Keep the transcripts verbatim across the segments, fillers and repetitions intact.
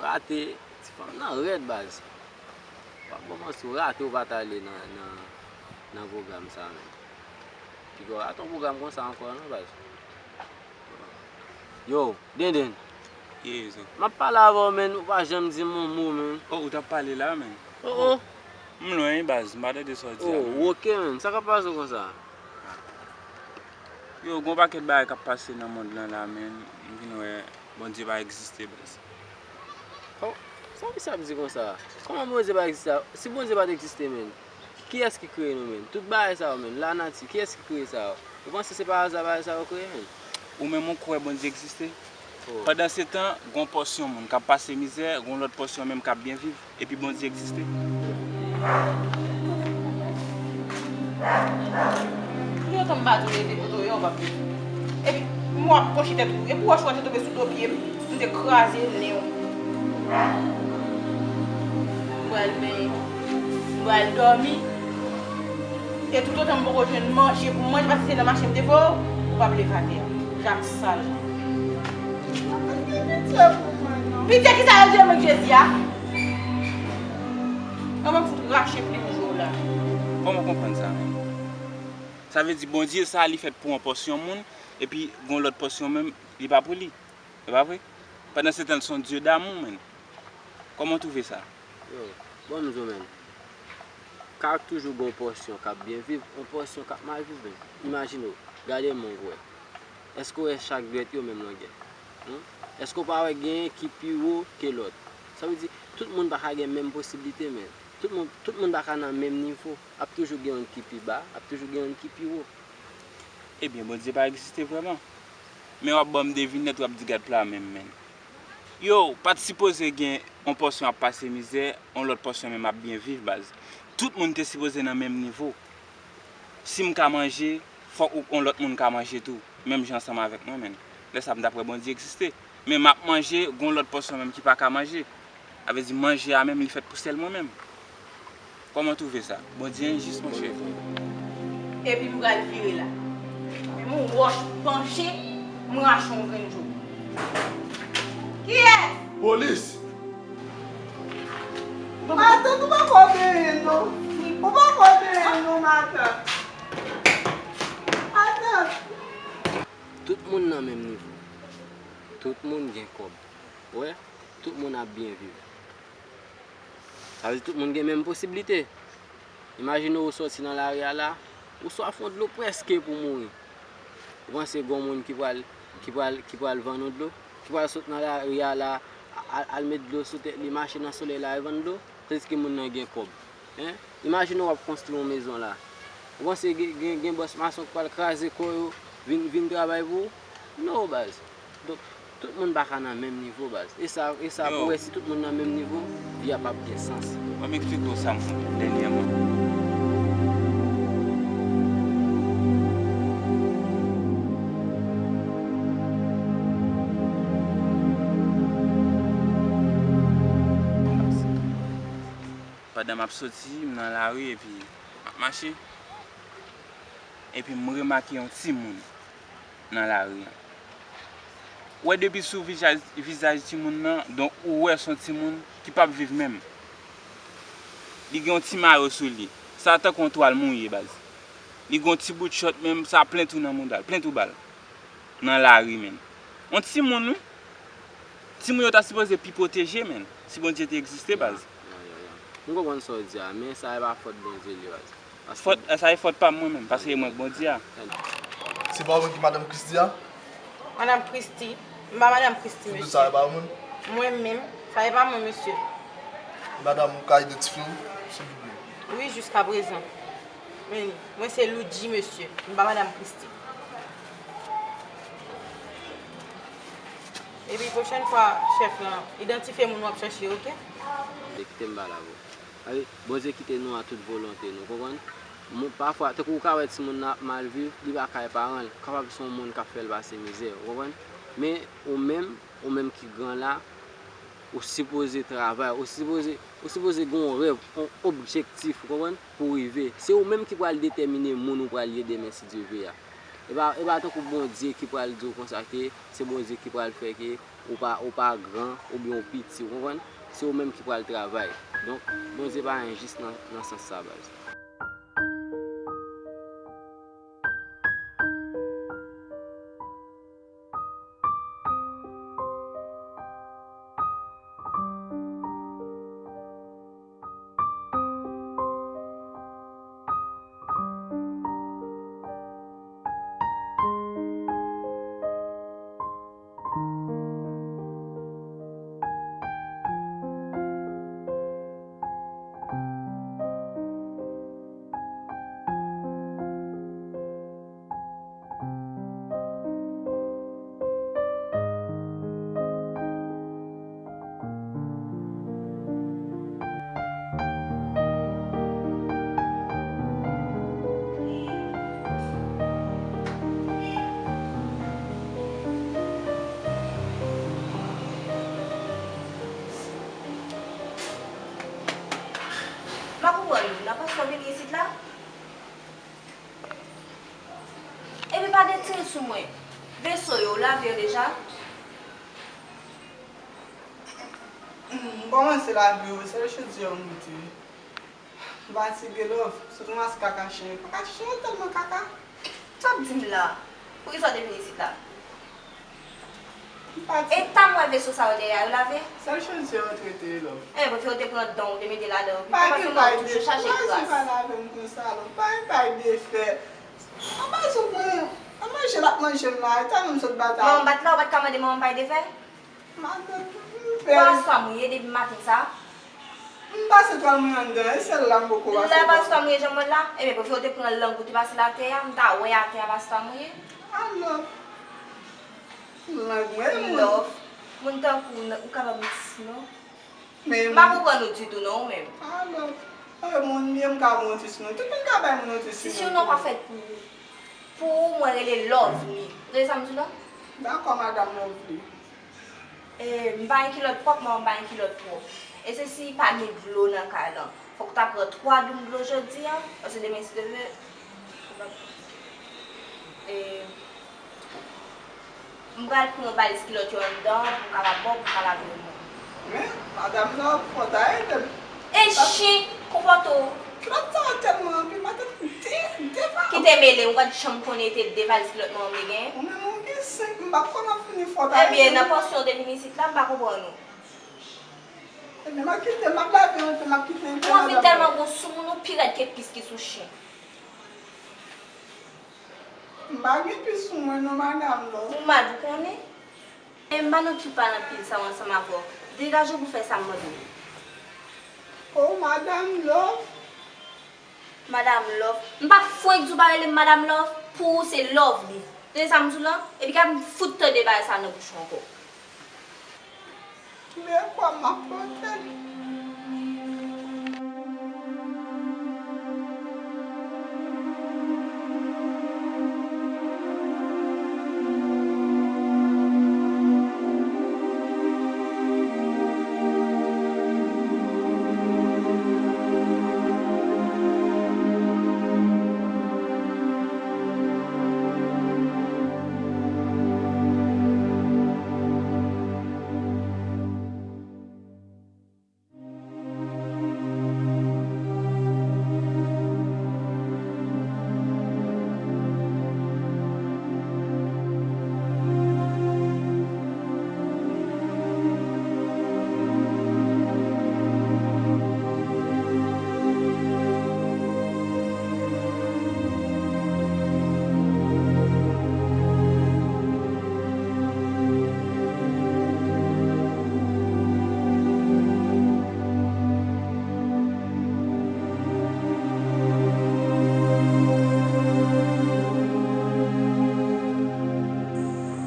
Rate, ti fanm nan rèd, baz. W ap ban manti, w rate w pa t ale nan, nan, nan pwogram sa, menm. Piga w rate yon pwogram konsa ankò, non, baz. Yo, Denden. Ye, zo. M ap pale avè w, menm, ou pa janm di m yon mo, menm. Oh, ou t ap pale la, menm? Oh, oh. M lwen, wi, baz. M pa tande sa w di a, oh, menm. Oke, menm. Sa k ap pase w konsa? Yo, gon pakèt bagay k ap pase nan mond lan la, menm. M vin wè Bondye pa egziste, baz. Oh, sa misye ap di konsa? Kòman Bondye pa egziste? Si Bondye pa t egziste, menm, kiyès ki kreye nou, menm? Tout bagay sa yo, menm, lanati, kiyès ki kreye sa yo? Ou panse se pa aza bagay sa yo kreye, menm? Ou menm ou kwè Bondye egziste? Oh. Pandan se tan, gon pòsyon moun k ap pase mizè, gon lòt pòsyon menm k ap byen viv. Epi Bondye egziste. Tout otan m pa di w leve kote w ye, w p ap leve. Epi m wè w ap kwochi tèt ou. Epi w wè w tonbe sou do pye m, m te kraze nen w. M pral benyen. M pral dòmi. E tout otan m poko jwenn manje pou m manje, paske se nan mache m te voye w, ou p ap leve atè a. Jak sal. Pitye ki sa yo di yo menm Jezi a? An mwen fout rache plim jou la. Kòman w konprann sa menm? Sa vle di Bondye sa li fèt pou yon pòsyon moun, epi gon lòt pòsyon menm, li pa pou li. E pa vre? Pandan se tan, l se yon Dye damou, menm. Kòman w twouve sa? Yo, bon, m di w, menm. Ka toujou gon pòsyon k ap byen viv, yon pòsyon k ap mal viv, menm. Imajine w, gade men w, wè. Èske w wè chak dwèt yo menm longè? Hmm? Èske w pa wè genyen ki pi wo ke lòt? Sa vle di, tout moun pa ka gen menm posiblite, menm. Tout moun, tout moun pa ka nan menm nivo. Ap toujou gen youn ki pi ba, ap toujou gen youn ki pi wo. Ebyen, Bondye pa egziste vrèman. Men w ap ban m devinèt, w ap di gad pla menm, menm. Yo, pa t sipoze gen yon pòsyon ap pase mizè, yon lòt pòsyon menm ap byen viv, baz. Tout moun te sipoze nan menm nivo. Si m ka manje, fòk ou, yon lòt moun ka manje tou, menm jan ansanm avèk mwen, menm. Lè sa a, m t ap wè Bondye egziste. Men m ap manje, gon lòt pòsyon menm ki pa ka manje. Sa vle di manje a menm, li fèt pou sèl mwen menm. Kòman w twouve sa? Bondye enjis, monchè. Epi m pral vire la. Men m yon wòch panche, m rache yon grenn jou. Kiyès? Polis! Matant, ou poko benyen non. Ou poko benyen non, matant. Matant. Tout moun nan menm nivo. Tout moun gen kòb. Ou wè? Tout moun ap byen viv. Sa vle di tout moun gen menm posiblite. Imajine w sòti nan lari a la, ou swaf yon dlo prèske pou mouri. Ou panse gon moun ki pral, ki pral, ki pral vann ou dlo? Ki pral sot nan lari a la, al, al met dlo sou tèt li, mache nan solèy la, al vann dlo? Tandis ke moun nan gen kòb. Hein? Imajine w ap konstwi yon mezon la. Ou panse gen, gen, gen bòs mason ki pral kraze kò yo, vin, vin travay pou ou? No, baz. Donk, tout moun pa ka nan menm nivo, baz. E sa, e sa pou wè si tout moun nan menm nivo, vi a p ap gen sans. Ban m eksplike w sa m konprann dènyèman. Pandan m ap soti, m nan lari epi m ap mache. Epi m remake yon timoun nan lari an. Ou wè depi sou vizaj, vizaj timoun nan, donk ou wè se yon timoun ki p ap viv menm. Li gen yon ti mayo sou li. Sa tankou yon twal mouye, baz. Li gen yon ti bout chòt menm, sa plen twou nan mouda l, plen twou bal. Nan lari, menm. Yon timoun, wi. Timoun yo ta sipoze pi pwoteje, menm. Si Bondye te egziste, baz. Ya, ya, ya. M konprann sa w di a, men sa e pa fòt Bondye li, baz. Paske fòt, sa e fòt pa m mwen menm, paske e mwen k Bondye a. Se pa ou menm ki madanm Christie a? Madanm Christie? M pa madanm Christie, mesye. Sa e pa ou menm? Mwen menm, sa e pa mwen, mesye. Madanm, ou ka idantifye w, silvouplè? Wi, jiskaprezan. Men, mwen se Loudji, mesye. M pa madanm Christie. Epi pwochèn fwa, chèf lan, idantifye moun w ap chèche, oke? Kite m pale avè w. Sa vle di, Bondye kite nou a tout volonte nou, konprann? Moun, pafwa, tankou ou ka wè timoun nan ap mal viv, li pa kay paran l, kapab se yon moun k ap fè l pase mizè, ou konprann? Men, ou menm, ou menm ki gran la, ou sipoze travay, ou sipoze, ou sipoze gen yon rèv, yon objektif, ou konprann? Pou w rive. Se ou menm ki pral detèmine moun ou pral ye demen, si Dye vle a. E pa, e pa tankou Bondye ki pral di w konsa ke se Bondye ki pral fè ke ou pa, ou pa gran oubyen ou piti, ou konprann? Se ou menm ki pral travay. Donk, Bondye pa enjis nan, nan sans sa, baz. M pa konprann ou. Nan pastè vini isit la? Epi pa detire sou mwen. Veso yo, w lave yo deja? M kòmanse lave yo, sèl chodyè m moute. M fatige, love. Sot ranmase kaka chen yo. Kaka chen yo tèlman kaka. Sa w ap di m la? Poukisa w te vin isit la? M fatige. E ta m wè veso sa yo dèyè a, yo lave? Sèl chodyè yo trete, love. Enben, prefere w te pran dan w, te mete ladan yo. Pa gen pay de fè. Toujou chaje kras. Pa lave m konsa, love. Pa gen pay de fè. Anba sou mwen, an manje l ap manje m la, e ta menm sot bat a. Manman bat la, ou pa t ka mande manman pay de fè? Matant, m pè. Pastwa mouye depi maten sa. M pase twal mwen anndan, e sèl la m poko pase twal. Lè pastwa mouye jan mwen la, ebyen, prefere w te pran lang ou te pase l atè a, m ta wè atè a pastwa mouye. Alò, lang mwen, moun. Love, moun tankou w, ou kapab mitis non. Men m pa konprann ou ditou non, ou menm. Alò, e moun m ye, m ka ba w yon ti sinon. Tout moun ka bay moun yon ti sinon. Ti sinon pa fèt pou ou. Pou ou, mwen rele Lovely. Ou tande sa m di w la? Dakò, madanm Lovely. E, m pa gen kilòt pwòp, manman m pa gen kilòt pwòp. E se si pa gen dlo nan kay lan. Fòk ou ta pran twa doum dlo jodi a, paske demen si Dye vle, ou p ap, e, m pral pran valiz kilòt yo anndan pou m kapab ba w pou w ka lave yo mwen. Men, madanm nan, fò w ta ede m. E chen, konpòte w. Kilòt sa yo tèlman anpil, matant de, de valiz. Ki te mele, ou pa t janm konnen te de valiz kilòt manman m te genyen? Ou menm ou gen senk, m pa t konn ap fini fò w ta ede m. Ebyen, nan pòsyon w te vin isit la, m pa konprann ou. Ebyen, m ap kite, m ap lave yon tou, m ap kite yon tou, madanm. Ou anvi tèlman gon sou moun, ou pi rèd ke pis ki sou chen. M pa gen pis sou mwen non, madanm Love. Ou mal, ou konnen. Men m pa nan tout pale anpil sa yo ansanm avè w. Degaje w pou fè sa m mande w. Oh, madanm Love. Madanm Love. M pa fwenk di w pa rele m madanm Love. Pou ou se Lovely. Tande sa m di w lan? Epi gad m fout tande bagay sa nan bouch ou ankò. Men kwa m ap pote l.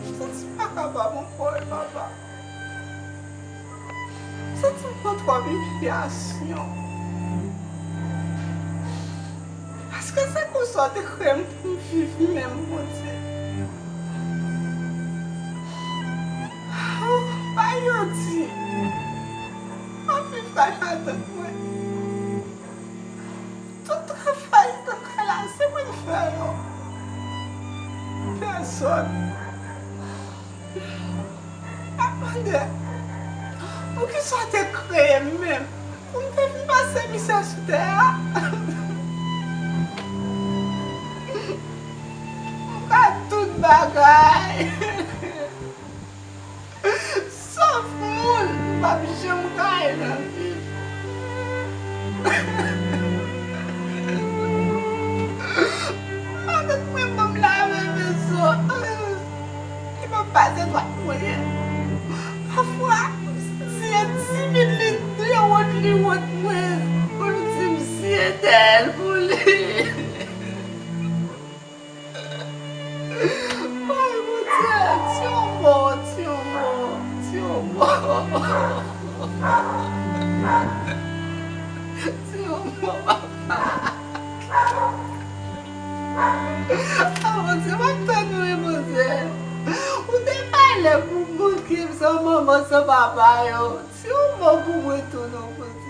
M santi m pa kapab ankò, wi, papa. M santi m pran twòp imiliyasyon. Èske se konsa w te kreye m pou m viv menm, Bondye? Oh, bay yo di. M ap viv kay matant mwen. Tout travay nan kay la, se mwen k fè yo. sòt. M ap mande, poukisa w te kreye m menm? Pou m te vin pase mizè sou tè a? M ka tout bagay. Sòf moun m p ap janm ka ye nan vi m. Madanm mwen ban m lave veso. Li p ap pase dwat mwen. Pafwa, m siye timid, li wont, li wont mwen. Pou l di m siye dèyè l pou li. Ay, Bondye, ti yon mò, ti yon mò, ti yon mò. Ti yon mò, papa. A, Bondye, m ap tann ou, wi, Bondye. Ou te bay lè pou m manke san manman, san papa yo. Ti yon mò pou mwen tou, non, Bondye.